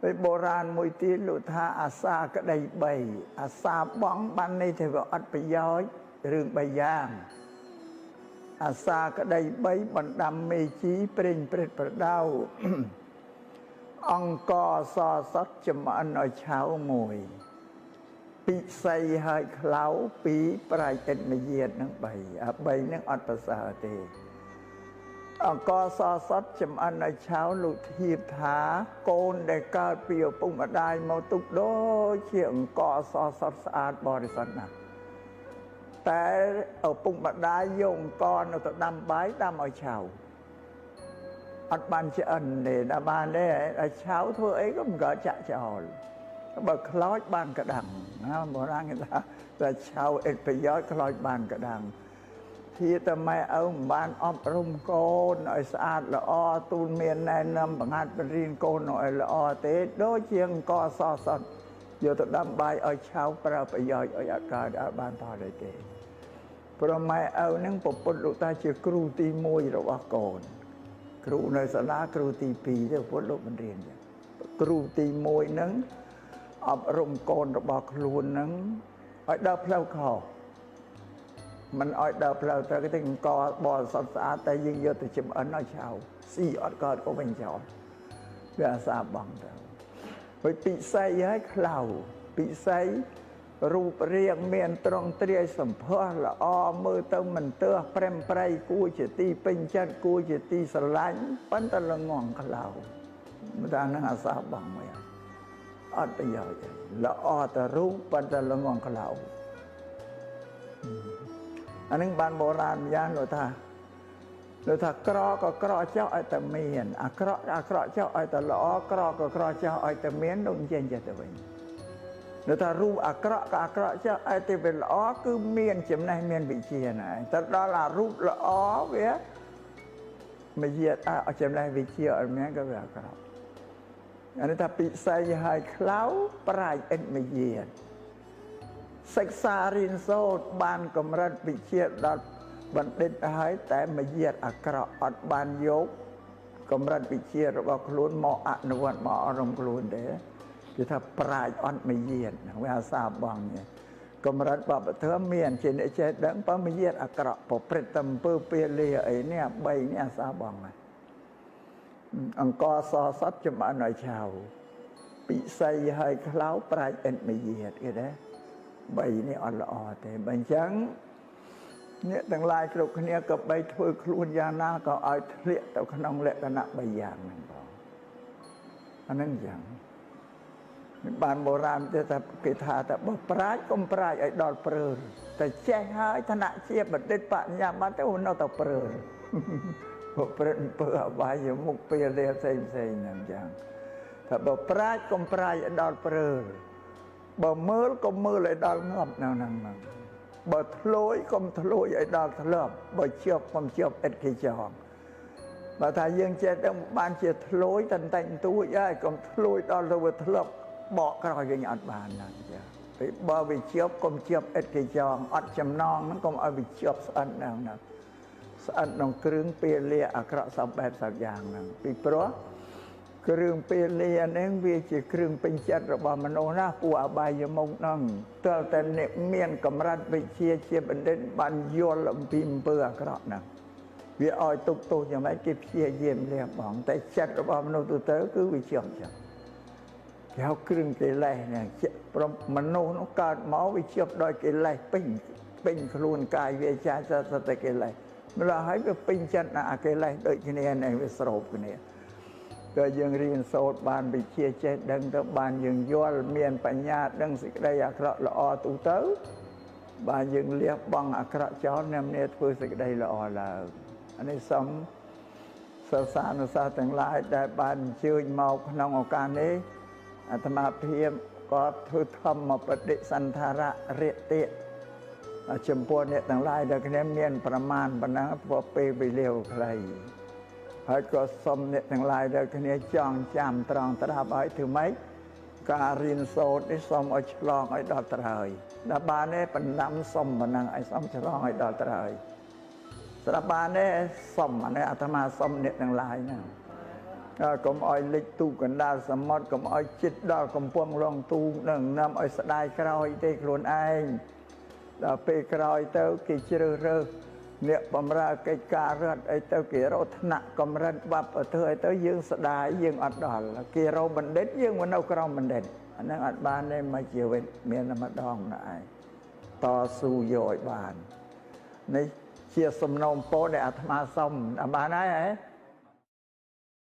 ពេលបុរាណមួយទៀតលោកថាអាសាក្តី3អាសាបងបានន័យថាវាអត់ប្រយោជន៍រឿង3យ៉ាងអាសាក្តី3បណ្ដាំមេជីព្រេងព្រឹត្តប្រដៅអង្គសសតចំអិនឲ្យឆៅមួយពិសីហើយក្លៅពីប្រាជ្ញអិតមយាតនឹង3អា3នឹងអត់ប្រសើរទេអង្គសសតចំអិនឲ្យឆៅលោកធៀបថាកូនដែលកើតពីឪពុកម្ដាយមកទុកដូចជាអង្គសសតស្អាតបរិសុទ្ធណាស់តែឪពុកម្ដាយយកអង្គនៅទៅដាំបាយដាំឲ្យឆៅអត់បានឆ្អិនទេដល់បានទេឲ្យឆៅធ្វើអីក៏មិនកើតចាក់ចោលបើខ្លោចបានកដាំងណាបុរាណគេថាតែឆៅអិតប្រយោជន៍ខ្លោចបានកដាំងធាតែម៉ែឪមិនបានអប់រំកូនឲ្យស្អាតល្អទូលមានណែនាំបង្ហាត់បង្រៀនកូនឲ្យល្អទេដូចជាអង្គសសតយកទៅដាំបាយឲ្យឆៅប្រើប្រយោជន៍ឲ្យអត់កើតអត់បានផលទេព្រោះម៉ែឪនឹងពពុទ្ធលោកតាជាគ្រូទី1របស់កូនគ្រូនៅសាលាគ្រូទី2ទេពុទ្ធលោកបង្រៀនចឹងគ្រូទី1នឹងអប់រំកូនរបស់ខ្លួននឹងឲ្យដើរផ្លូវខុសមិនឲ្យដើរផ្លូវត្រូវទេអង្គបរិសុទ្ធស្អាតតែយើងយកទៅចំអិនឲ្យឆៅស៊ីអត់កើតក៏វិញចោលវាអាសាបងទៅហើយពិសីហើយក្លៅពិសីរូបរាងមានត្រង់ទ្រាយសម្ផស្សល្អមើលទៅមិនទើសប្រេមប្រៃគួរជាទីពេញចិត្តគួរជាទីស្រឡាញ់ប៉ុន្តែល្ងងក្លៅមិនថានឹងអាសាបងមួយអត់ប្រយោជន៍ល្អតែរូបប៉ុន្តែល្ងងក្លៅអានឹងបានបុរាណយ៉ាងលោកថាក្រក៏ក្រចោះឲ្យតែមានអាក្រក់អាក្រក់ចោះឲ្យតែល្អក្រក៏ក្រចោះឲ្យតែមានលោកចេញចេះទៅវិញលោកថារូបអាក្រក់ក៏អាក្រក់ចោះឲ្យតែវាល្អគឺមានចំណេះមានវិជ្ជាណាតែដល់អារូបល្អវាមយាទអត់ចំណេះវិជ្ជាអត់មានក៏វាអាក្រក់អានេះថាពិសីហើយក្លៅប្រាជ្ញអិតមយាទសិក្សារៀនសូត្របានកម្រិតវិជ្ជាដល់បណ្ឌិតហើយតែមយាទអាក្រក់អត់បានយកកម្រិតវិជ្ជារបស់ខ្លួនមកអនុវត្តមកអរំខ្លួនទេគេថាប្រាជ្ញអត់មយាទវាអាសាបងកម្រិតបព្វធម៌មានជាអ្នកចេះដឹងបើមយាទអាក្រក់ប្រព្រឹត្តអំពើពាលាអីនេះ3នេះអាសាបងអង្គសសតចំអិនឲ្យឆៅពិសីហើយក្លៅប្រាជ្ញអិតមយាទគេដែរ3នេះអត់ល្អទេបើអញ្ចឹងអ្នកទាំងឡាយគ្រប់គ្នាក៏បីធ្វើខ្លួនយ៉ាងណាក៏ឲ្យធ្លាក់ទៅក្នុងលក្ខណៈ3យ៉ាងហ្នឹងបងអាហ្នឹងយ៉ាងបានបុរាណទេថាគេថាតែបើប្រាជ្ញកុំប្រាជ្ញឲ្យដល់ព្រើលតែចេះហើយឋានៈជាបណ្ឌិតបញ្ញាបត្រទៅនៅតែព្រើលប្រព្រឹត្តអំពើអបាយមុខពេលលាផ្សេងផ្សេងហ្នឹងចឹងថាបើប្រាជ្ញកុំប្រាជ្ញឲ្យដល់ព្រើលបើមើលកុំមើលឲ្យដល់ងាប់នៅហ្នឹងហ្នឹងបើធ្លួយកុំធ្លួយឲ្យដល់ធ្លាប់បើជាប់កុំជាប់ឥតគេចងបើថាយើងចេះដឹងបានជាធ្លួយតែតែងទួចហើយកុំធ្លួយដល់ទៅវាធ្លាប់បកក្រោយវិញអត់បានណាចាពេលបើវាជាប់កុំជាប់ឥតគេចងអត់ចំណងហ្នឹងកុំឲ្យវាជាប់ស្អិតហ្នឹងណាស្អិតក្នុងគ្រឿងពេលលាអាក្រក់សពបែបសពយ៉ាងហ្នឹងពីព្រោះគ្រឿងពេលលាហ្នឹងវាជាគ្រឿងពេញចិត្តរបស់មនុស្សណាពួកអបាយមុខហ្នឹងទើបតែអ្នកមានកម្រិតវិជ្ជាជាបណ្ឌិតបានយល់អំពីអំពើអាក្រក់ហ្នឹងវាឲ្យទុកទោសយ៉ាងម៉េចគេព្យាយាមលះបង់តែចិត្តរបស់មនុស្សទូទៅគឺវាជាប់ចឹងគេហៅគ្រឿងកិលេសហ្នឹងព្រមមនុស្សនោះកើតមកវាជាប់ដោយកិលេសពេញពេញខ្លួនកាយវាចាសតតែកិលេសម្ល៉េះហើយវាពេញចិត្តណាអាកិលេសដូចគ្នានេះវាស្រូបគ្នាក៏យើងរៀនសូត្របានវិជ្ជាចេះដឹងទៅបានយើងយល់មានបញ្ញាដឹងសេចក្តីអាក្រក់ល្អទូទៅបានយើងលះបង់អាក្រក់ចោលនាំគ្នាធ្វើសេចក្តីល្អឡើងអានេះសូមសិស្សានុសិស្សទាំងឡាយដែលបានអញ្ជើញមកក្នុងឱកាសនេះអាត្មាភាពក៏ធ្វើធម្មបដិសន្ធារៈរិតិចំពោះអ្នកទាំងឡាយដែលគ្នាមានប្រមាណប៉ុណ្ណឹងព្រោះពេលវេលាខ្លីហើយក៏សូមអ្នកទាំងឡាយដែលគ្នាចងចាំត្រង់ត្រាប់ឲ្យធ្វើម៉េចការរៀនសូត្រនេះសូមឲ្យឆ្លងឲ្យដល់ត្រើយដល់បានទេបណ្ដាំសុំប៉ុណ្ណឹងឲ្យសូមឆ្លងឲ្យដល់ត្រើយស្រាប់បានទេសុំអានេះអាត្មាសុំអ្នកទាំងឡាយហ្នឹង កុំឲ្យលិចទូកណ្ដាលសមុទ្រ កុំឲ្យចិត្តដល់កំពង់លងទូនឹងនាំឲ្យស្ដាយក្រោយទេខ្លួនឯង។ ដល់ពេលក្រោយទៅ គេជ្រើសរើសអ្នកបំរើកិច្ចការរដ្ឋអីទៅ គេរកថ្នាក់កម្រិតវប្បធម៌អីទៅ យើងស្ដាយយើងអត់ដល់ គេរកបណ្ឌិត យើងមកនៅក្រោមបណ្ឌិត អាហ្នឹងអត់បានទេ។ មួយជីវិតមានតែម្ដងណាឯង តស៊ូយកឲ្យបាន។ នេះជាសំណូមពរដែលអាត្មាសុំ បានហើយហ៎?